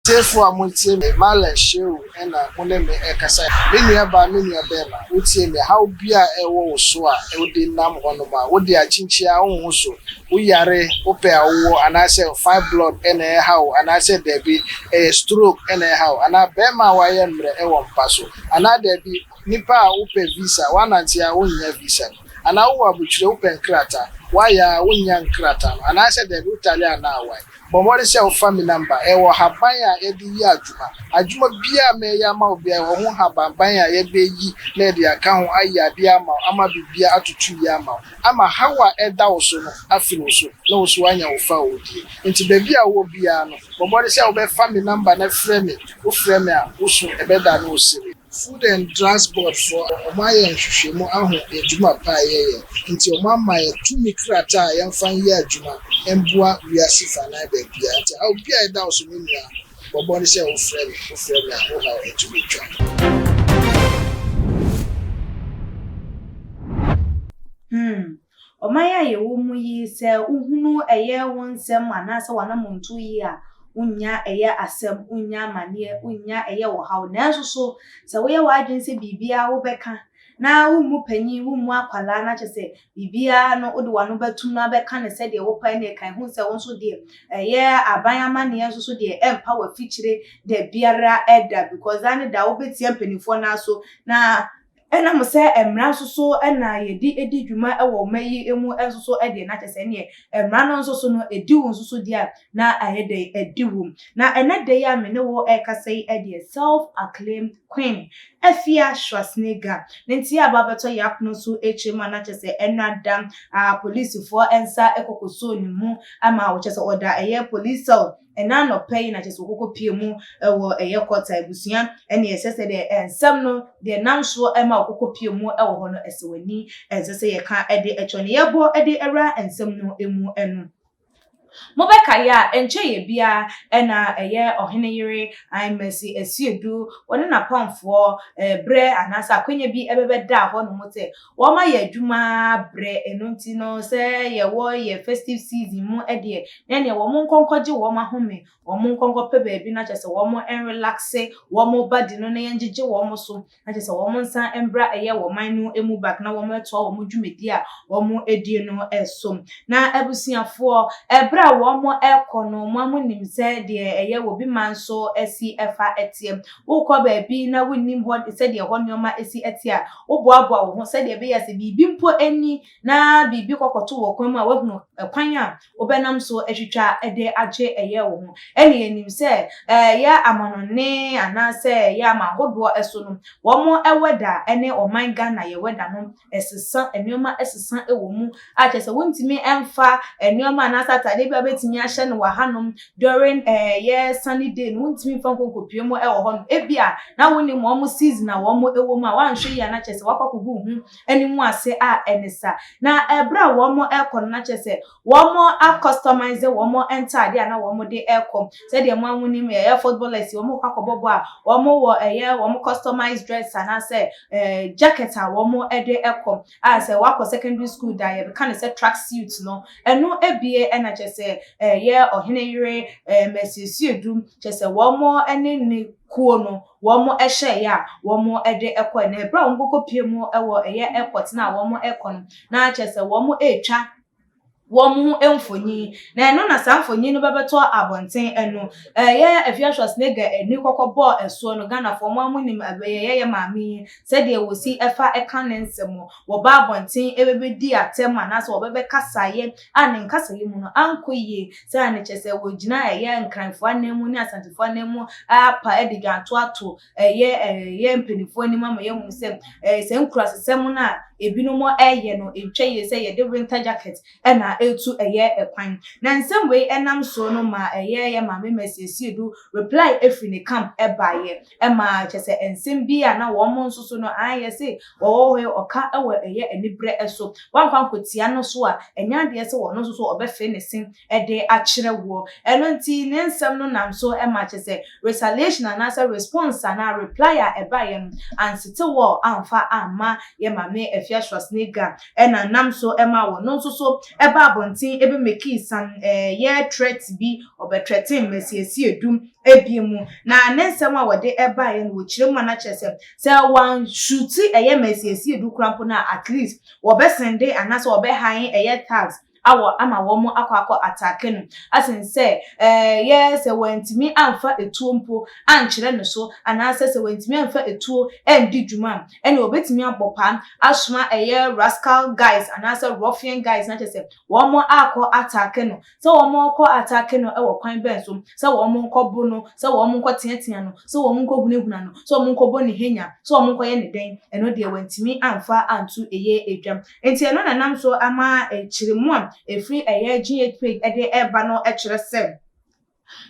Tiefo a motie me, Marlon Shehu na mo ne me rekasa. Me nua baa, me nua bɛɛma, wotie me a, haw bi a ɛwɔ wo so a wode nam hɔnom a, wode akyinkyin a wonhu so, wo yare, wopɛ a wowɔ, anaasɛ fibroid na ɛreha wo, anaasɛ dabi, ɛyɛ stroke na ɛreha wo, anaa bɛɛma a wayɛ mmerɛ wɔ mpa so, anaa dabi, nipa a wopɛ visa, woanante a wonnya visa no, anaa wowɔ abotire, wopɛ nkrataa, woayɛ a wonnya nkrataa no, anaasɛ dabi, wotale anaa awae. Bɔ mmɔden sɛ wofa me number. Ɛwɔ haban a yɛde yɛ adwuma. Adwuma biara a mɛyɛ ama wo biara, ɛwɔ ho habanban a yɛbɛyi na yɛde aka ho ayɛ adeɛ ama wo ama biribiara atoto yie ama wo, ama haw a ɛda wo so no afiri wo so na wo nso woanya wo fawodie. Nti baabi a wowɔ biara no, bɔ mmɔden sɛ wobɛfa me number na frɛ me. Wofrɛ me a, wo so ɛbɛdane wo sere. Food and Drugs Board foɔ, wɔn ayɛ nhwehwɛmu ahu adwuma pa a yɛyɛ nti wɔn ama yɛn tumi krataa a yɛmfa nyɛ adwuma mboa wiase fanan baabiara nti haw biara a ɛda wo so me nua bɔ mmɔden sɛ wo frɛ me, wo frɛ me a wo haw atumi twa. Hmm. Ɔman a yɛwɔ mu yi, sɛ wohunu ɛyɛ wo nsɛm anaasɛ w'anamontuo yi a, wonnya ɛyɛ asɛm, wonnya amaneɛ, wonnya ɛyɛ ɔhaw. Nanso so, sɛ woyɛ w'adwene sɛ biribiara wobɛka, na wommu panyin, wommu akwadaa, na kyerɛ sɛ biribiara no wode w'ano bɛtom na wobɛka no sɛdeɛ wopɛ ɛnneɛ kan hu sɛ wo nso deɛ ɛyɛ aban amanneɛ nso so deɛ ɛmpa w'afikyire da biara da because da ne da wobɛtia mpanimfoɔ no aso na Ɛnam sɛ mmara nso so na yɛde di dwuma wɔ ɔman yi mu nso so deɛ, na kyerɛ sɛ ɛneɛ mmara no nso so no, ɛdi wo nso so deɛ a, na ayɛ dɛn adi wo. Na ɛnɛ da yi a me ne wo rekasa yi deɛ, self-acclaimed queen Afia Schwarzenegger ne nti a aba abɛtɔ yɛn apono so akyire mu a na kyerɛ sɛ ɛno ada a polisifoɔ nsa kɔkɔsoo ne mu ama kyerɛ sɛ ɔda ɛyɛ police cell Ɛna anɔpa yi na kyerɛ sɛ wɔkɔkɔ pie mu wɔ ɛyɛ kɔta abusua ɛne ɛsɛ sɛ deɛ nsɛm no deɛ nam soɔ ɛma wɔkɔkɔ pie mu wɔ hɔ no ɛsɛ w'ani ɛnsɛ sɛ yɛka ɛde ɛkyɛ no yɛbɔ ɛde ɛwura nsɛm no ɛmu ɛno. Mobɛkae a ɛnkyɛeɛ biara ɛna ɛyɛ ɔhene yere Aemmercy Asiedu wɔne n'apamfoɔ berɛ anaasɛ akwanya bi ɛbɛbɛdaa hɔ nom sɛ Wɔayɛ adwuma ara brɛ, ɛno nti no sɛ yɛwɔ yɛ festive season mu deɛ, na ɛneɛ wɔn nkɔ nkɔgye wɔn ahome, wɔn nkɔ nkɔpɛ baabi na kyerɛ sɛ wɔn nrelaxe wɔn body no na yɛngyegye wɔn so, na kyerɛ sɛ wɔn nsan mbra ɛyɛ wɔn man no mu back na wɔn ɛtoa wɔn dwumadie a wɔn ɛdie no so. Na abusuafoɔ, ɛberɛ a wɔn ɛkɔ no, mo ara mo nim sɛ deɛ ɛyɛ wɔ bi man so si ɛfa ɛteɛ. Wokɔ baabi na wonnim hɔ sɛdeɛ ɛhɔ nneɛma si te a, woboaboa wo ho sɛdeɛ ɛbɛyɛ a sɛ biribi mpo nni na biribi kɔkɔto wɔ kwan mu a, woahunu kwan a wobɛnam so atwitwa de agye ɛyɛ wo ho. Ɛnna yɛnim sɛ ɛyɛ amanɔne anaasɛ ɛyɛ aman ahodoɔ so no, wɔn wɛda ne ɔman Ghana yɛ wɛda no ɛsesa, nneɛma sesa wɔ mu a kyerɛ sɛ wontumi mfa nneɛma anaasɛ ataadeɛ bi a wobɛtumi ahyɛ no wɔ hanom during ɛyɛ sunny day no wontumi mfa nkɔnkɔpue mu wɔ hɔnom. Ebi a na wonim wɔn season a wɔn wɔ mu a woanhwɛ yie a na kyerɛ sɛ woakɔ akɔgu wo ho anim ase a ɛne sa. Na ɛberɛ a wɔn rekɔ no na kyerɛ sɛ Wɔn a customise wɔn ntaade a na wɔn de rekɔ. Sɛdeɛ mo ara mo nim ɛyɛ footballers yi wɔn rekɔ akɔbɔ bɔ a wɔn wɔ ɛyɛ wɔn customise dress anaasɛ ɛɛ jacket a wɔn de kɔ. A sɛ wakɔ secondary school da yɛbɛka no sɛ track suit no. Ɛno ebie ɛna kyerɛ sɛ ɛyɛ ɔhene yere ɛɛ Mercy Asiedu kyerɛ sɛ wɔn ne ne kuo no wɔn hyɛeɛ a wɔn de kɔɛ. Na ɛberɛ a wɔn kɔkɔ pie mu wɔ ɛyɛ airport no a wɔn rekɔ no na kyerɛ sɛ wɔn retwa wɔn ho mfonyin, na ɛno na saa mfonyin no bɛbɛtɔ abɔnten ɛno ɛyɛ Afia Schwarzenegger ani kɔkɔ bɔɔ ɛsoɔ no Ghanafoɔ mo a mo nim ɛyɛ yɛ maame yi sɛdeɛ wɔsi ɛfa ɛka ne nsɛm wɔba abɔnten ɛbɛbɛdi atɛm anaasɛ wɔbɛbɛkasaeɛ a ne nkasayɛ mu no ankɔ yie sɛ a ne kyɛ sɛ wɔgyina ɛyɛ Nkranfoɔ anan mu ne Asantefoɔ anan mu apa ɛde dwanto ato ɛyɛ ɛyɛ mpanimfoɔ anim ama yɛahunu sɛ ɛɛ sɛ nkurasesɛm no a ebinom ɛyɛ no ntwa yie sɛ yɛde winter jacket ɛna ɛretu ɛyɛ ɛkwan. Na nsɛm wei ɛnam soɔ no ma ɛyɛ yɛ maame Mercy Asiedu reply ɛfiri ne camp ɛbaeɛ ɛma kyɛ sɛ nsɛm bi a na wɔn nso so no ae yɛse wɔwɔ hɔ yi ɔka ɛwɔ ɛyɛ anibrɛ ɛso wankɔ ankɔtia no so a ɛnyɛ adeɛ sɛ wɔn nso so ɔbɛfe ne se de akyerɛ woɔ. Ɛno nti ne nsɛm no nam so ma kyerɛ sɛ retaliation anaasɛ response anaa reply a ɛbaeɛ no ansete wall amfa amma yɛ maame Afia Afia Schwarzenegger ɛna nam so ɛma wɔn nso so ɛba abɔnten ɛbɛ make some ɛyɛ threat bi, ɔbɛthreaten Mercy Asiedu ebie mu. Na ne nsɛm a wɔde ɛbaeɛ no, wɔkyerɛ mu a, na kyerɛ sɛ wɔanshoot ɛyɛ Mercy Asiedu koraa mpo no a, at least wɔbɛsend anaasɛ wɔbɛhire ɛyɛ thugs awɔ ama wɔn akɔ attack no asen sɛ yɛ sɛ wɔntumi amfa etuo mpo ankyerɛ ne so, anaasɛ sɛ wɔntumi amfa etuo ɛndi dwuma a, ɛna wɔbɛtumi abɔ paa asoma ɛyɛ rascal guys anaasɛ ruffian guys, na kyerɛ sɛ wɔn akɔ attack no. Sɛ wɔn kɔ attack no ɛwɔ kwan bɛn so? Sɛ wɔn nkɔ bo no, sɛ wɔn nkɔ teatea no, sɛ wɔn nkɔ hunahuna no, sɛ wɔn nkɔ bɔ ne henya, sɛ wɔn nkɔ yɛ ne dɛn, ɛno deɛ wɔntumi amfa anto ɛyɛ edwam. Nti ɛno na nam so ama ekyiremu a efiri ɛyɛ GH page ɛde ɛba no ɛkyerɛ sɛ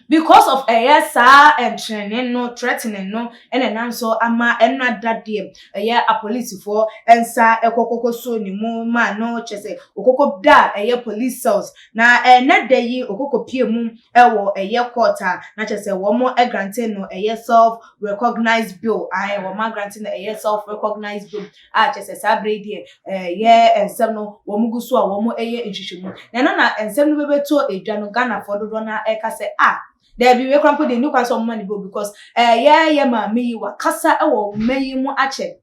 because of ɛyɛ saa ntrɛne no, threatening no, ɛna ɛnam so ama ɛno adadeɛ ɛyɛ apolisifoɔ nsa ɛkɔkɔkɔ so ne mu ma no kyerɛ sɛ okoko da ɛyɛ police cells. Na ɛnɛ da yi okoko pie mu ɛwɔ ɛyɛ court a, na kyerɛ sɛ wɔn ɛgrant no ɛyɛ self recognized bail. Ayɛ wɔn agrant no ɛyɛ self recognized bail a, kyerɛ sɛ saa abere yi deɛ, ɛyɛ nsɛm no wɔn gu so a wɔn ɛyɛ nhwehwɛmu. Na ɛno na nsɛm no bɛbɛto edwa no, Ghanafoɔ dodoɔ no ɛka sɛ, ah, daabi, wei koraa mpo deɛ, nni kwan sɛ ɔmo ma ne bail, because ɛyɛ yɛ maame yi wakasa ɛwɔ ɔman yi mu akyɛ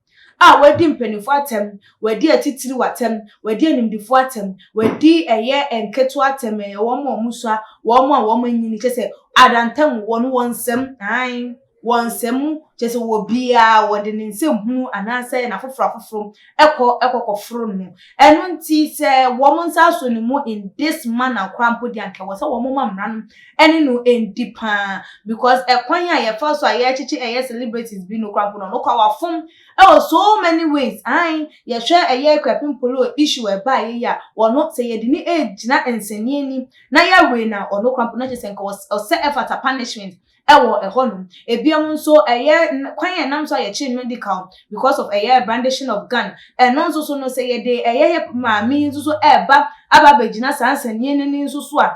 a, wadi mpanimfoɔ atɛm, wadi atitiri atɛm, wadi animdifoɔ atɛm, wadi ɛyɛ nketewa atɛm, ɛyɛ wɔn a wɔn sua, wɔn a wɔn anyini, kyerɛ sɛ adantam wɔn nsɛm ae wɔn nsɛm, kyerɛ sɛ wɔ biara wɔde ne nsɛm hunu anaasɛ n'afoforɔ afoforɔ ɛkɔ kɔforo no. Ɛno nti sɛ wɔn nsa asɔ ne mu in this manner koraa mpo deɛ, anka wɔ sɛ wɔn ma mmara no ɛne no ndi paa, because ɛkwan a yɛfa so a yɛrekyekye ɛyɛ celebrities bi no koraa mpo no, ɔno koraa wafom ɛwɔ so many ways. Ae, yɛhwɛ ɛyɛ Kwapim Polo issue ɛbaa yi a, wɔno sɛ yɛde ne egyina nsɛnniɛ ni na yɛwe na ɔno koraa mpo na kyerɛ sɛ nka ɔsɛ ɛfata punishment ɛwɔ ɛhɔnom. Ebinom nso ɛyɛ kwan a ɛnam so a yɛkyerɛ medical because of ɛyɛ brandishing of gun. Ɛno nso so no, sɛ yɛde ɛyɛ yɛ maame yi nso so ɛɛba aba abɛgyina saa nsɛnniɛ no ni nso so a,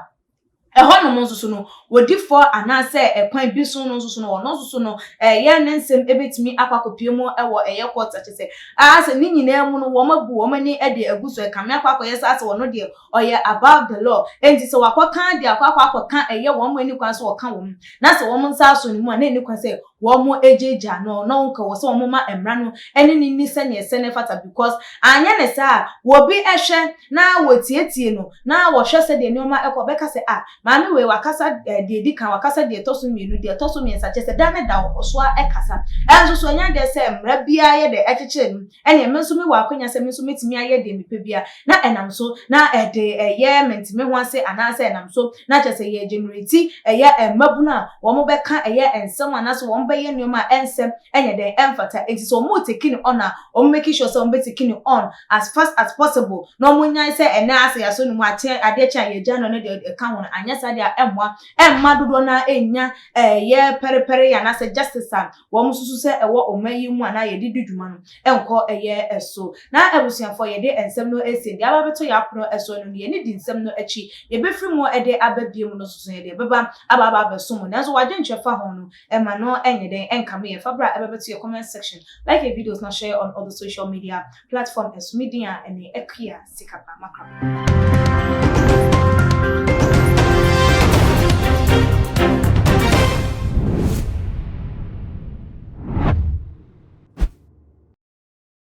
ɛhɔnom nso so no wɔdi fɔ, anaasɛ ɛkwan bi so no nso so no, ɔno nso so no ɛyɛ ne nsɛm ebetumi akɔ akɔpie mu ɛwɔ ɛyɛ court. Akyɛ sɛ asɛ ne nyinaa mu no, wɔn abu wɔn ani ɛde agu so, ɛkame akɔ akɔyɛ sɛ asɛ wɔn deɛ ɔyɛ above the law. Enti sɛ wakɔka de akɔ akɔka ɛyɛ wɔn ani kwan so wɔka wɔn na sɛ wɔn nsa aso ne mu a, na ani kwan sɛ wɔn egyegya no na wɔn wɔ sɛ wɔn ma mmara no ɛne ne ni sɛnea ɛsɛ ne fata, because anyɛ ne saa, wɔbi ɛhwɛ na wɔtietie no na wɔhwɛ sɛdeɛ nneɛma ɛkɔ, bɛka sɛ, ah, maame wei wakasa deɛ edi kan, wakasa deɛ ɛtɔ so mmienu, deɛ ɛtɔ so mmiɛnsa, kyɛ sɛ dan ne da so a ɛkasa. Ɛnso so ɛnya deɛ sɛ mmara biara yɛ deɛ ɛkyekyere no, ɛnna ɛmɛ nso mi wɔ akonnwa sɛ mi nso metumi ayɛ deɛ mepɛ bia, na ɛnam so na ɛde ɛyɛ mɛntumi ho ase, anaasɛ ɛnam so na kyerɛ sɛ yɛ generate ɛyɛ mmabunu a wɔn bɛka ɛyɛ nsɛm anaasɛ wɔn bɛyɛ nneɛma a ɛnsɛm ɛnyɛ dɛn ɛmfata. Eti sɛ wɔn take ne on a, wɔn make sure sɛ wɔn bɛ take ne on as fast as possible na wɔn nyan sɛ ɛnɛ asɛ yasɔ ne mu akyɛ adeɛ kyɛn a yɛgya no ne deɛ ɛka ho no. Anyɛ saa deɛ, ɛmmoa ɛmma dodoɔ na ɛnya ɛyɛ pɛrepɛre anaasɛ justice a wɔn nso sɛ ɛwɔ ɔman yi mu anaa yɛde di dwuma no ɛnkɔ ɛyɛ ɛso. Na abusuafoɔ, yɛde nsɛm no esi deɛ aba bɛtɔ yɛ apono ɛso no, yɛne di nsɛm no akyi, yɛbɛfiri mu ɛde aba bie mu no soso, yɛde ɛbɛba aba abɛso mu. Nanso wadwenkyerɛ fa ho no, ɛma no ɛnyɛ dɛn ɛnkame yɛn fa bra ɛbɛbɛto yɛ comment section. Like your videos na share on all the social media platform. Ɛso mi din a ɛne Akua Sikapa Makraba.